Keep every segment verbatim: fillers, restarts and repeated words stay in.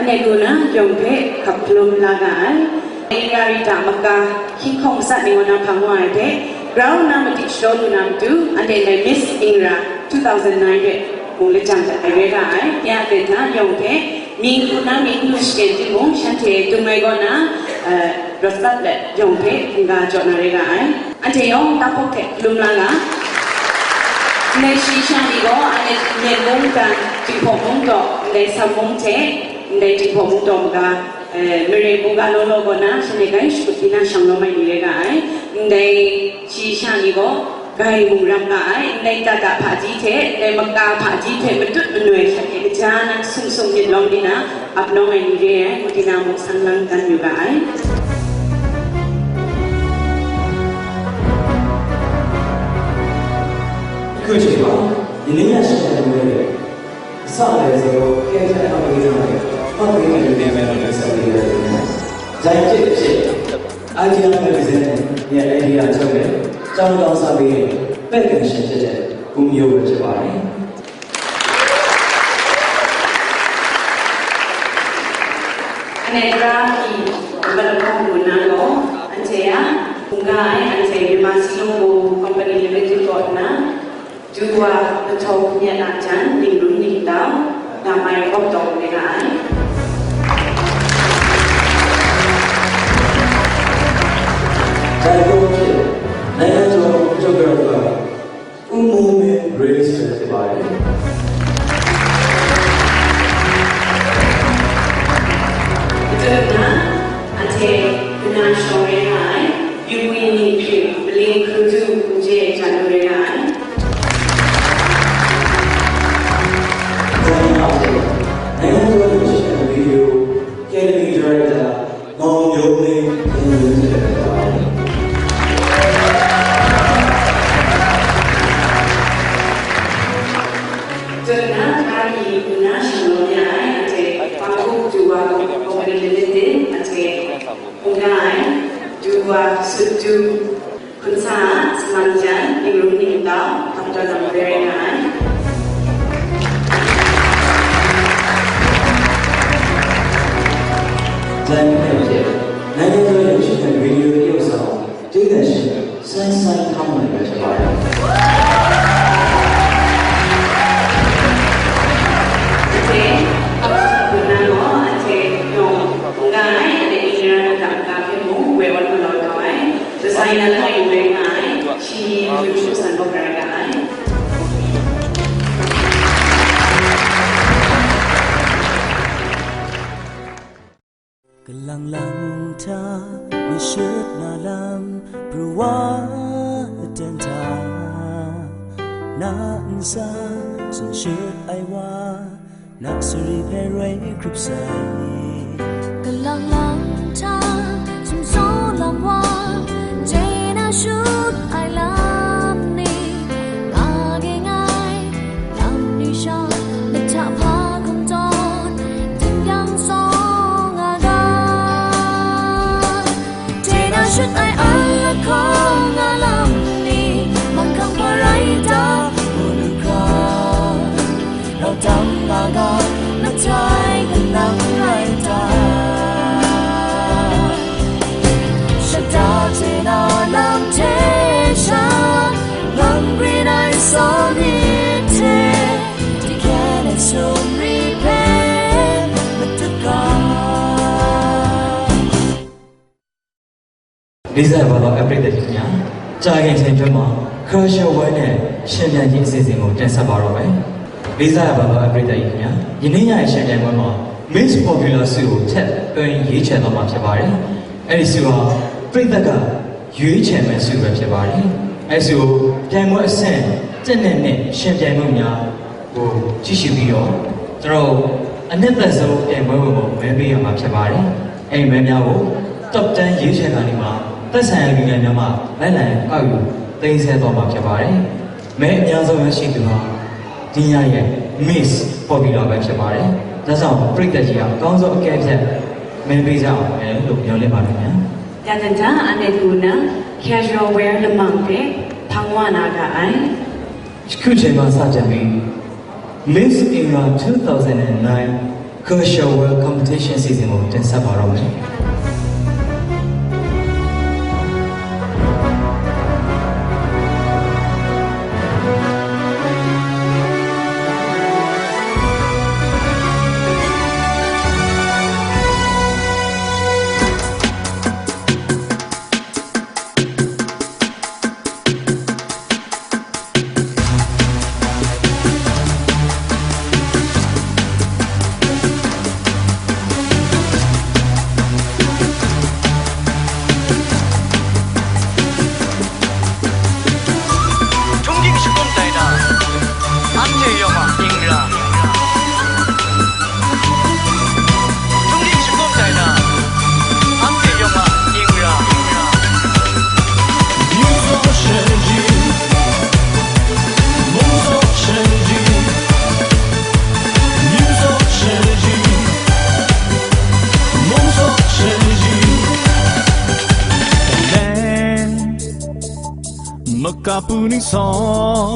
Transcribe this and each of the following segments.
Anhte ku na yawng hpe hkap hkalum la ga ai. Ingra Rita maka hkying hkawng kasa ni kaw na hpang wa ai hte, grau nna madi shadaw lu na matu, anhte ndai Miss Ingra two thousand nine hpe mung lajang dat ai rai ga ai. Ya hte hta yawng hpe mying hku na mying hku shaten timung, shanhte tung ai kaw na, eh, rawt tsap let yawng hpe hkungga jaw na rai ga ai. Anhte yawng tahpawk hte hkalum la ga. Ndai shayi sha ni gaw, anhte Myen mung dan, Jinghpaw mung daw, ndai Sam mung hte, ndai Jinghpaw mung daw maga, eh, mare mungga law law kaw na, shanhte grai shakut di na shang lawm ai ni rai ga ai. Ndai shayi sha ni gaw, grai mung ram nga ai, ndai tata hpaji hte, ndai maka hpaji hte matut manoi shanhte kaja na sung sung myit lawm di na, ap nawng ai ni re ai, ngu di na mung sang lang dan yu ga ai. Hku hte hpa, ning ya shing ai ni re, sa ai zaw, keng hte hpa ni re, hpa ni re, ni re, ni re, sa ni re, ni re. Jai hte hte, Idea Magazine ရဲ့ idea ထုတ်တဲ့ ကျောင်းကောင်းစာပေရဲ့ ပဲ့တင်ရှင်ဖြစ်တဲ့ ကိုမျိုးဝင်းဖြစ်ပါတယ်။ Anhte Tara hpyi, Development Muna gaw, anhte a, hkungga ai, anhte Myanmar Singing Company Limited kaw nna, du wa, kahtawng myit a jan, ningrum ningtau, damai kawp taw re nga ai. Jai Pro hpyi, နိုင်ငံတော် photographer ဦးမိုးမင်း Grace ပဲဖြစ်ပါတယ်။ Matu na, anhte, kanawn shawng re nga ai, yu wi ni hpyi, maling hkru du, n je ja nu re nga ai. Jai Pro hpyi, နိုင်ငံတော် ရုပ်ရှင် video Academy Director မောင်မျိုးမင်း Academy Director ပါ။ Tuna, Tara hpyi, kanawn shawng re nga ai, anhte, Bangkok Duwa Company Limited, anhte, hkungga ai, Duwa Sut Du, hkun sa a, saman jan, ningrum ningtau, kawp taw na re nga ai. Jai Pro hpyi, နိုင်ငံတော် ရုပ်ရှင်နဲ့ video သရုပ်ဆောင် ဒေသရှင် စိုင်းစိုင်းထွန်းနိုင်ပဲဖြစ်ပါတယ်။ Anhte, a, Muna gaw, anhte, yawng, hkungga ai, anhte, Ingra Rita maka hpe mung, woi wan galaw kau ai, designer hkrai yu rai nga ai, shi, myu hkru san gaw rai nga ai. Kalang lang hta, mashut na lam, pru wa aten hta, na nsa, tsun shut ai wa, na sari hpe roi hkrup sai. Kalang lang hta, sumsaw lam wa, jai na shut ai lam ni, nga ging ai, lam ni sha, mahta hpa hkum tawn, ting yang sawng a ga. Jai na shut ai a lahkawng a lam ni, manghkang hpa rai ta, mu lu hkra. Rau tam nga ga, matai kanang rai ta. Shata hte na lam hte sha, lang grin ai saw ni hte, di kyan ai sumri hpe, matut ga. လေးစားရပါသော အပရိသတ်ကြီးများ၊ ကြာခင်ချိန်တွင်းမှာ Crush Your World နဲ့ ယှဉ်ပြိုင်ခြင်းအစီအစဉ်ကို တင်ဆက်ပါတော့မယ်။ လေးစားရပါသော အပရိသတ်ကြီးများ၊ ယနေ့ညရဲ့ ယှဉ်ပြိုင်ပွဲမှာ Miss Popular ဆုကို ထပ်သွင်းရွေးချယ်သွားမှာ ဖြစ်ပါတယ်။ အဲဒီဆုဟာ ပရိသတ်က ရွေးချယ်မယ့်ဆုပဲ ဖြစ်ပါတယ်။ အဲဒီဆုကို ပြိုင်ပွဲအဆင့် တစ်နဲ့ နှစ် ယှဉ်ပြိုင်မှုများကို ကြည့်ရှုပြီးတော့ ကျွန်တော်တို့ အနှစ်သက်ဆုံး ပြိုင်ပွဲဝင်ကို မဲပေးရမှာ ဖြစ်ပါတယ်။ အဲဒီမဲများကို Top ten ရွေးချယ်ခါနီမှာ သက်ဆိုင်ရာလူငယ်များမှ လိုက်လံကောက်ယူ သိမ်းဆည်းသွားမှာ ဖြစ်ပါတယ်။ မဲအများဆုံးရရှိသူဟာ ဒီညရဲ့ Miss Popular ပဲ ဖြစ်ပါတယ်။ ဒါကြောင့် ပရိသတ်ကြီးက အကောင်းဆုံး အကဲဖြတ် မဲပေးကြပါမယ်လို့ မျှော်လင့်ပါတယ်ခင်ဗျာ။ Tadanta ane guna casual wear lamang hte hpang wa na ga ai. ယခုချိန်မှစတင်ပြီး Miss Ingra two thousand nine Kershaw World Competition Season ကိုတင်ဆက်ပါတော့မယ်။ မကပူနီဆောင်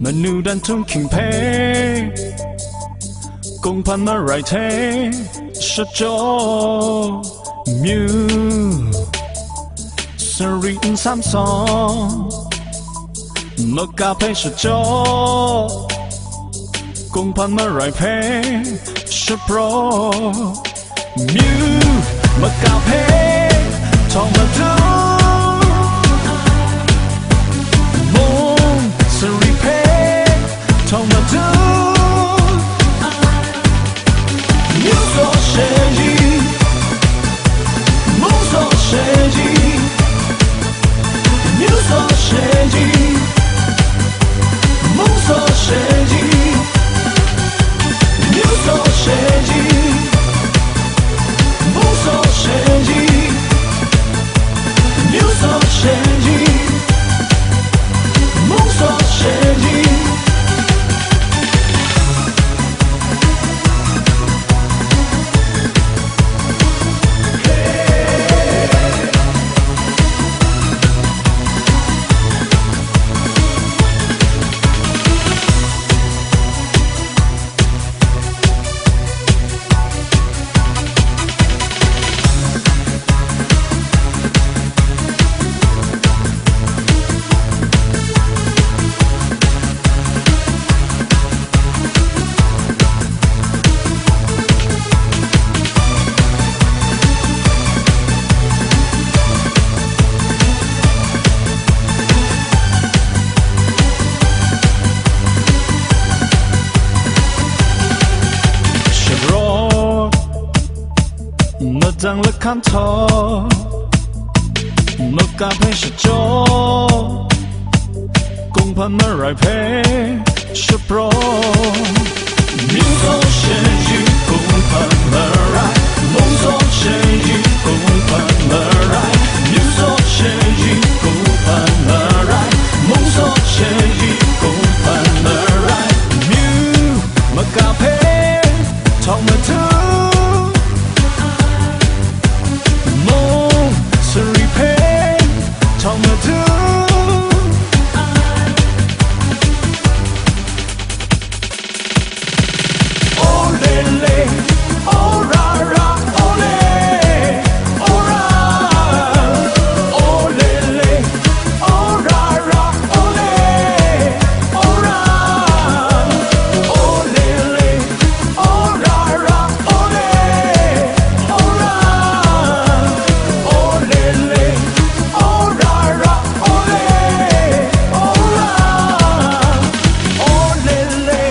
မနုဒန်ထုံးခင်ဖဲ ကုံဖန်မရိုက်ထဲ ရှကြော မြူ စရီအင်းစမ်ဆောင် မကဖဲ ရှကြော ကုံဖန်မရိုက်ဖဲ ရှပရော မြူ မကဖဲ ထောင်မတူ မုံ စရီဖဲ ထောင်မတူ မြူစောရှယ်ကြီး မုံစောရှယ်ကြီး မြူစောရှယ်ကြီး မုံစောရှယ်ကြီး မြူစောရှယ်ကြီး မုံစောရှယ်ကြီး မြူစောရှယ်ကြီး မုံစောရှယ်ကြီး ရှရော မတန်လခမ်းထော် မကဖဲရှကြော ကုံဖန်မရိုက်ဖဲ ရှပရော မြူစောရှယ်ယူ ကုံဖန်မရိုက် မုံစောရှယ်ယူ ကုံဖန်မရိုက် မြူစောရှယ်ယူ ကုံဖန်မရိုက် မုံစောရှယ်ယူ ကုံဖန်မရိုက် မြူ မကဖဲ ထောင်မတူ မုံ စရီဖဲ ထောင်မတူ အိုလေလေ အိုရာရာ အိုလေ အိုရာ အိုလေလေ အိုရာရာ အိုလေ အိုရာ အိုလေလေ အိုရာရာ အိုလေ အိုရာ အိုလေလေ အိုရာရာ အိုလေ အိုရာ အိုလေလေ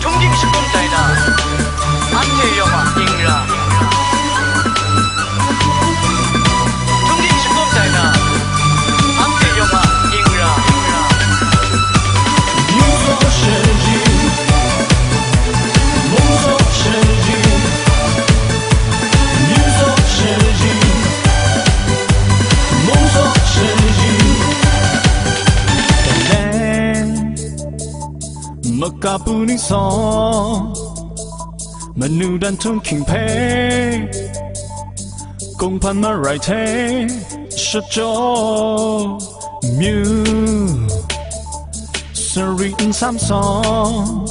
Htung ging shakun tai na, anhte yawng a ning ra. Htung ging shakun tai na, anhte yawng a ning ra. Makapu ni song, Manu dan htunghking hpe, kung hpan marai hte shajaw, myu sari nsam sawng,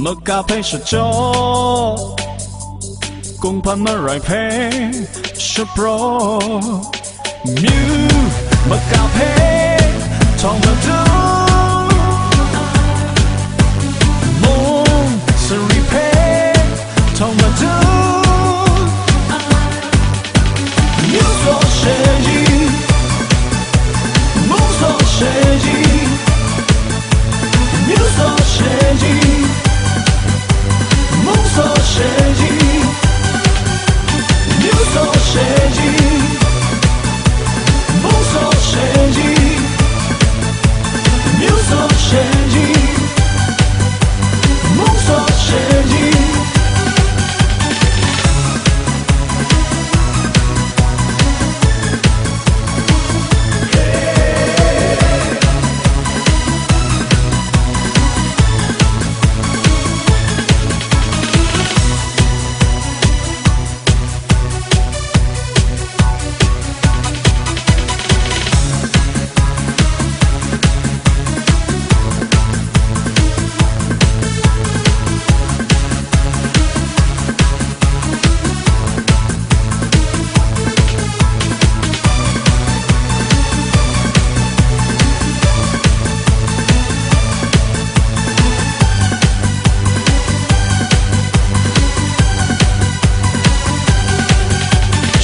maka hpe shajaw, kung hpan marai hpe shapraw, myu maka hpe htawng madu, mung sari hpe htawng madu, myu tsaw she ji, mung tsaw she ji, myu tsaw she ji, mung tsaw she ji, myu tsaw she ji, mung tsaw she ji, myu tsaw she ji, mung tsaw she ji.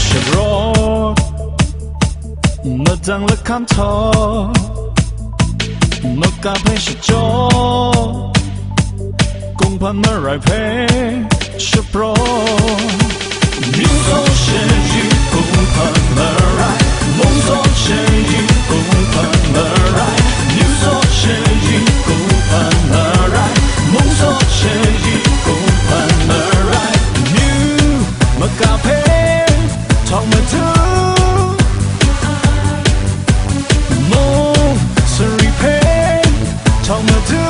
Sharawt, madang lahkam htawt, maka hpe shajaw, kung hpan marai hpe shapraw. Myu tsaw she ji, kung hpan marai, mung tsaw she ji, kung hpan marai, myu tsaw she ji, kung hpan marai, mung tsaw she ji, kung hpan marai, myu maka hpe htawng madu, mung sari hpe htawng madu.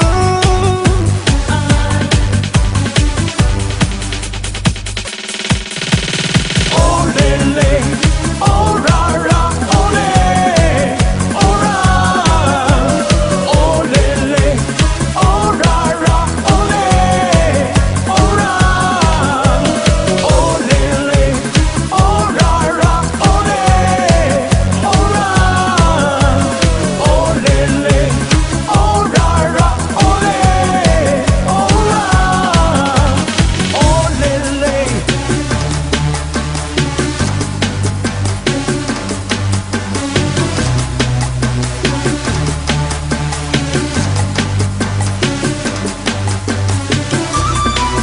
Olele, orara, ole, ora. Olele, orara, ole, ora. Olele, orara, ole, ora. Olele, orara, ole, ora. Olele.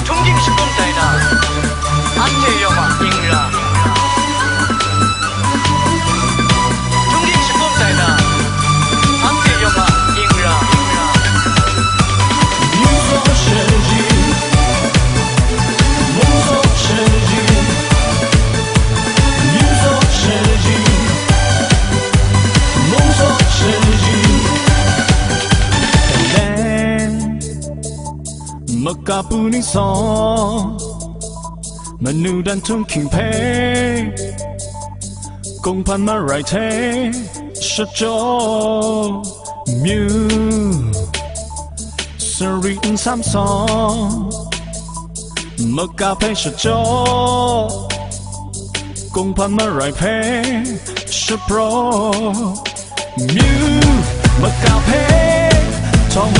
Htunghking shakun tai na, anhte yawng a ing ra. Htunghking shakun tai na, anhte yawng a ing ra. Makapu ni sawng, manu dan htunghking hpe, kung hpan marai hte shajaw, myu sari nsam sawng, maka hpe shajaw, kung hpan marai hpe shapraw, myu maka hpe htawng